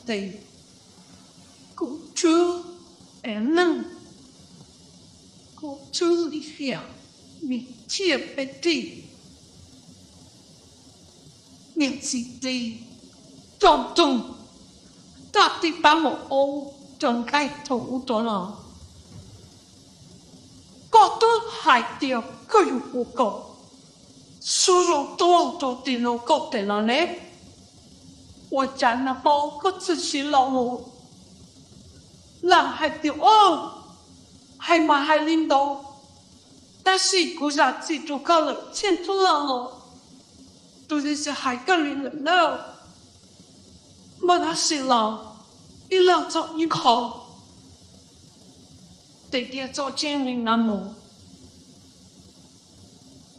tes, kuv tswv es neeg, kuv tswv li hiam, niam thiaj peb tij, niam txiv tij, coj toog, taj tij pab maum aub rau nqaij thaum ub rov los. Koj twb hais tias koj yuav ua kom Suab Zoo tuag rau tim no koj tes los ne. Ua cas nag hmo koj txawm sim los mus lam hais tias, o, hais mas hais li ntawd, tab sis kuv zam txim rau koj lawm Tsheej Tub Lauj los, tus twg tsis hais koj li lawm na. Muaj dab tsi los ib leeg txhob ib qho, tes diav txhob tseeb li na mus.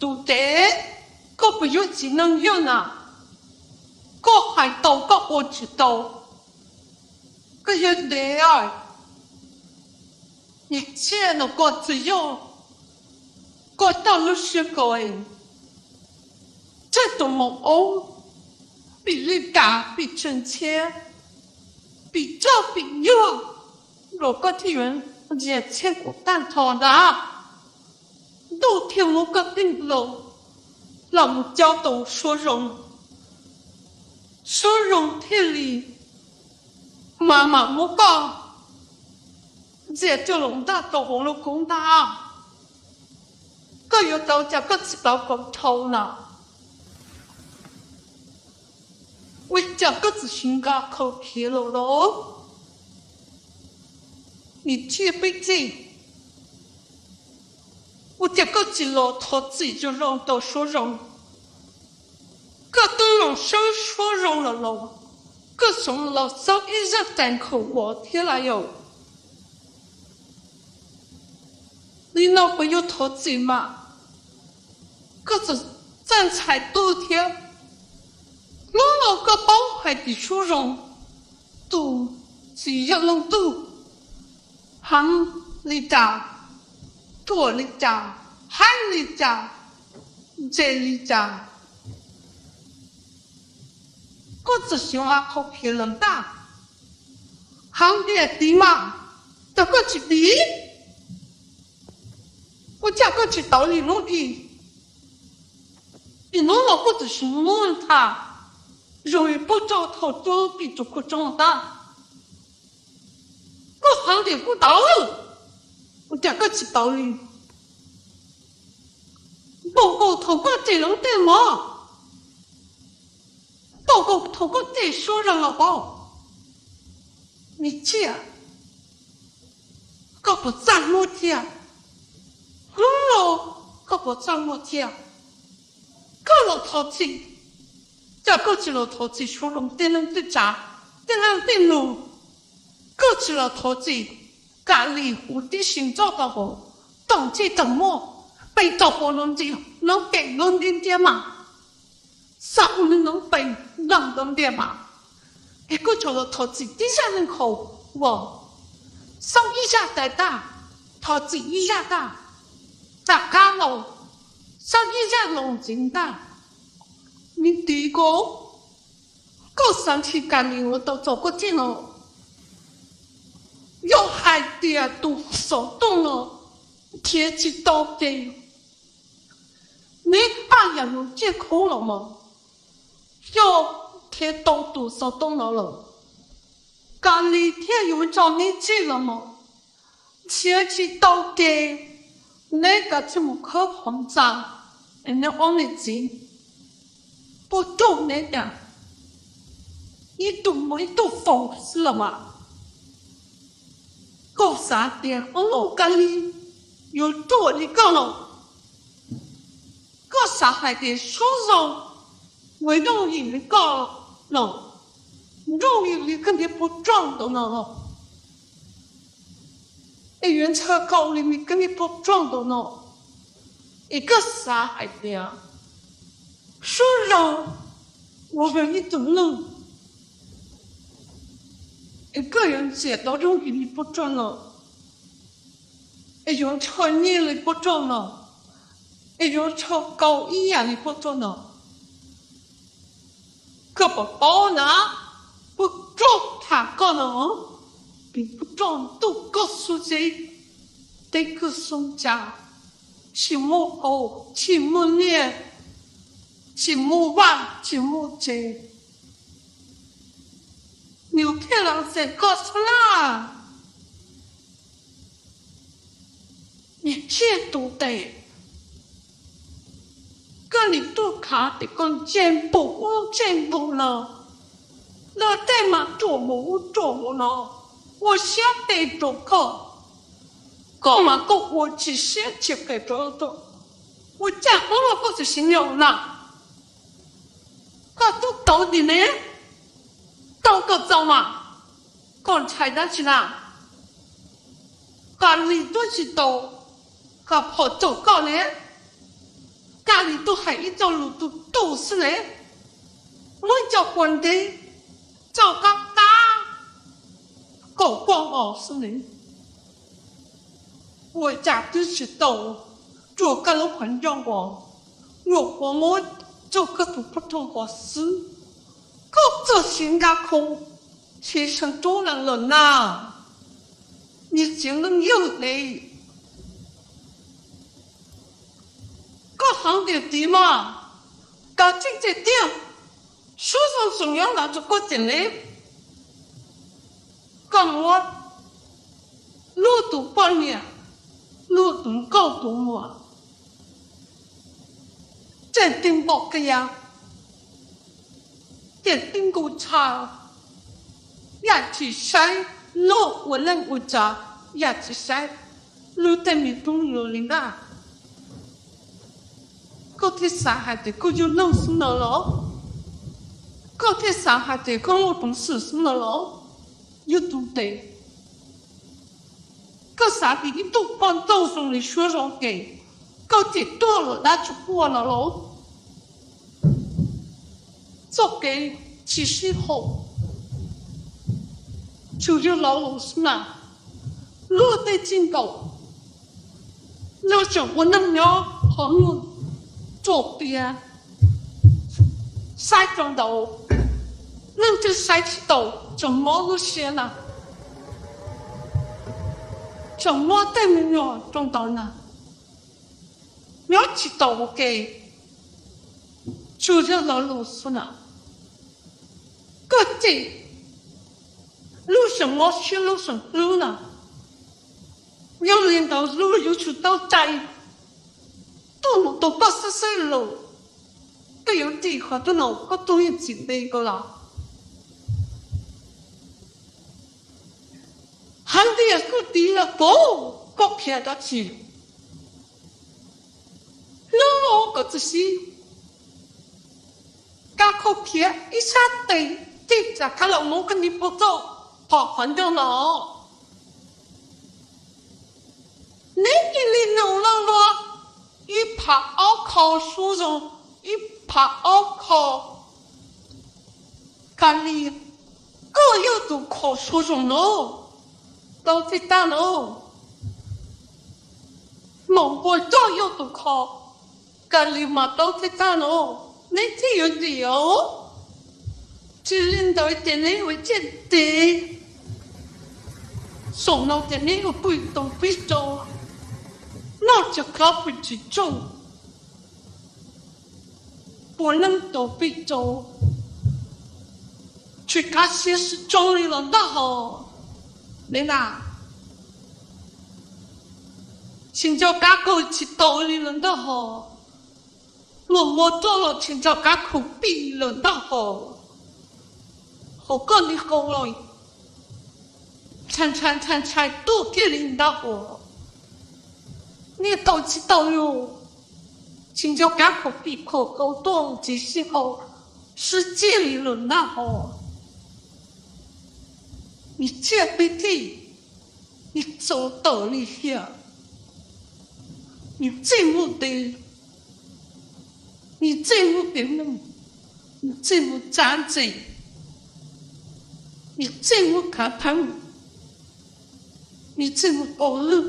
Tus dev, koj puas yuav txiv neej yog na? Koj hais tau koj ua tsis tau, koj yog dev. Niam txiv, no koj txawm yog koj toj lub siab ko, tsawg tus maum aub pim li cas, pim tseem ntxhiab, pim roj pim nyuag, los koj thiaj yuav ntxias txhiab kuv tag nrho ntag. Ntuj thiaj muab koj tej laus los mus coj tau Suab Zoo, Suab Zoo thiaj li mas mam muab koj ntxias coj los ntaj tau hauv lub kub ntag. Koj yuav tau cas koj tsis tau kom dhau na? Ua cas koj txawm sim nqa qhov khiav los los? Niam thiaj peb tij, ua cas koj tsis los thov txim zoo zoo rau Suab Zoo? Koj twb los sawb Suab Zoo los los, koj tseem los xaub ib zaj tais nkhaus vos thiab lawm yom? Li no puas yog thov txim mas? Koj txawm txawj ntxhais tuaj thiab. Hnub no koj paub hais tias Suab Zoo tus txiv yog leej twg, heev li cas, ruam li cas, haib li cas, ntse li cas, koj txawm xyov a qhov khiav los ntaj. Heev tiag tiag mas, cas koj tsis dim? Ua cas koj tsis tau li hnub ib? Ib hnub no koj txawm sim muab tham zoo li pub rau thaum rub pim rau koj roob tab. Koj heev tiag kuj tau, ua cas koj tsis tau li? Npaum nkaus thaum koj cem lub ntiaj mov, npaum nkaus thaum koj cem Suab Zoo los paub. Me tsiaj, koj puas txaj muag thiab? Hnub no koj puas txaj muag thiab? Koj los thov txim, cas koj tsis los thov txim Suab Zoo tej leej tej tsav, tej leej tej lus? Koj tsis los thov txim Kav Lis huv tib si ntxoj tau hauv, tau ntsej tau muag, pes tau puas lub ntiaj, noob pes noob ntiaj ntiaj mas, xa ua noob pes noob ntiaj mas, es koj tsuas los thov txim tib zaj neeg haus uas xaub ib zaj tais tag, thov txim ib zaj tag, rov qab los xaub ib zaj los ntxiv ntag. Me tij ko, koj xav nrhiav Kav Lis ua tau txaus koj txij no? Yog hais tias tus xov tooj no nrhiav tsis tau ces neb paj yam yus ciaj khub los mas, yog nrhiav tau tus xov tooj no lawm, Kav Lis thiaj yuav tso neb tseg los mas, nrhiav tsis tau ces neb kav tsij mus khawb qhov ntxa, es neb ob niam txiv puas ruaj neb cas, ib tug muaj ib tug faus xwb los mas. Koj xav tias ub Kav Lis yuav ruaj li koj los? Koj xav hais tias Suab Zoo yuav yooj yim li koj los? Yooj yim li koj niag poj roj ntawd no los? Es yuav ntshaw koj li koj niag poj roj ntawd no? Es koj xav hais tias Suab Zoo ua ib tug neeg, es koj yuav ntxias tau yooj yim li poj roj no? Es yuav ntshaw nyiaj li poj roj no? Es yuav ntshaw koj ib yam li poj roj no? Koj puas paub na, poj roj no, pim kuj roj ntuj koj xub tsev, teb kwj xub cas, tsis muaj qaus tsis muaj nyiaj, tsis muaj vaj tsis muaj tsev, nws thiaj los xeem koj xwb na. Niag tsiaj tus tes, koj nim tuaj khav ces koj ntsej npuag ub ntsej npuag no, luag tej mas ruam mus ub ruam mus no, ua siab phem rau koj, koj mas koj ua tsis siab tsis phem rau, ua cas hnub no koj txawm siv nyoos na? Koj tub tau tim ne, tau koj txaus mas, koj ntshai dab tsi na? Kali twb tsis tau, koj phom caum koj ne, Kali twb hais ib co lus tu tu xwb ne, muab cov quav ntev tso qab qab kaum poj os xwb ne. Ua cas twb tsis tau, tsuas koj lub qhov ncauj uas nyuam qhuav muab rau koj tus poj roob uas xwb, koj txawm siv nqa khoom, siv seev rub lees lawm na, niag txiv neej yawg ne. Koj hloov tiam tid mas, kav tsij tiag tiag, suab zoo tseem nyob los rau koj tiam ne. Koj muab luag tus poj niam, luag tus nkauj tus muam, tseem ti npaum qia, tseem ti nkaus tshav, yam tsis saib luag ua neej ua tsav, yam tsis saib luag tej me tub me nyuam li ntag. Koj thiaj xav hais tias koj yug neej xwb no los? Koj thiaj xav hais tias koj muaj peev xwm xwb no los? Yog tus ntev, koj xav tias ib tug poj nrauj zoo li suab zoo ces koj tseem tuaj los dab tsi quaj no los? Txoj kev tsis sib haum, tsuas yog lo lus xwb na. Luag tej txij nkaus, luag tseem ua neej nyob qhov muag ruam tiag, saib rau ntawd, neeg twb saib tsis taus, tseem mob lub siab na, tseem muab tej me nyuam rau ntawd na, nyob tsis tau ua ke, tsuas yog lo lus xwb na. Koj ces lub seem mob siab lub seem hlub na, yog li ntawd luag yuav tsum tau cai tuaj mus tus koj xwb xwb los, koj yuav dim qhov twg no koj tuaj yeej tsis nte koj los? Hais tias koj tiv los puv, koj qhia dab tsi? Hlub kom txawm sib kab khaub khiav ib sab tes, tij tsam kab los muab koj niag pov txoj phom qhov ncauj no. Neb cia li nug loj luaj, ib phav ob kho suab zoo, ib phav ob kho. Kali, koj yog tus kho suab zoo no, tau txij tag no. Maum npua coj yog tus kho, Kali mas tau txij tag no. Neb thiaj yuav ntim os. Tsis li ntawd ces neb yuav ciaj tes. Saum no ces neb yuav pw tau pib rau, noj tsis qab pw tsis tsaug, ua neej tau pib rau, tsis kav siab sib tsoo li los ntag hos. Neb na, tsis nco qab kawg tsis tau li los ntag hos. Luag muab roj los tsis nco qab khaws pij lawm ntag hos. Hos koj li qau los ntshai ntshai ntshai ntshai tuaj kiag li ntag hos. Niaj tau tsis tau yus, tsis nco qab khaws pij khaws qau tuaj tsis sib haum, sib ciaj li lawm ntag hos. Nws ciaj peb tij, nws txaus tawm li hiam, nws txij muaj tes, nws txij muaj tes neeg, nws txij muaj txaj ntse, nws txij muaj khav theeb, nws txij muaj qau lwj,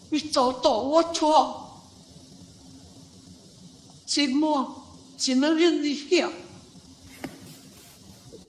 nws txaus tawm ua tshuaj, tsis muaj, tsis muaj yeej li hiam.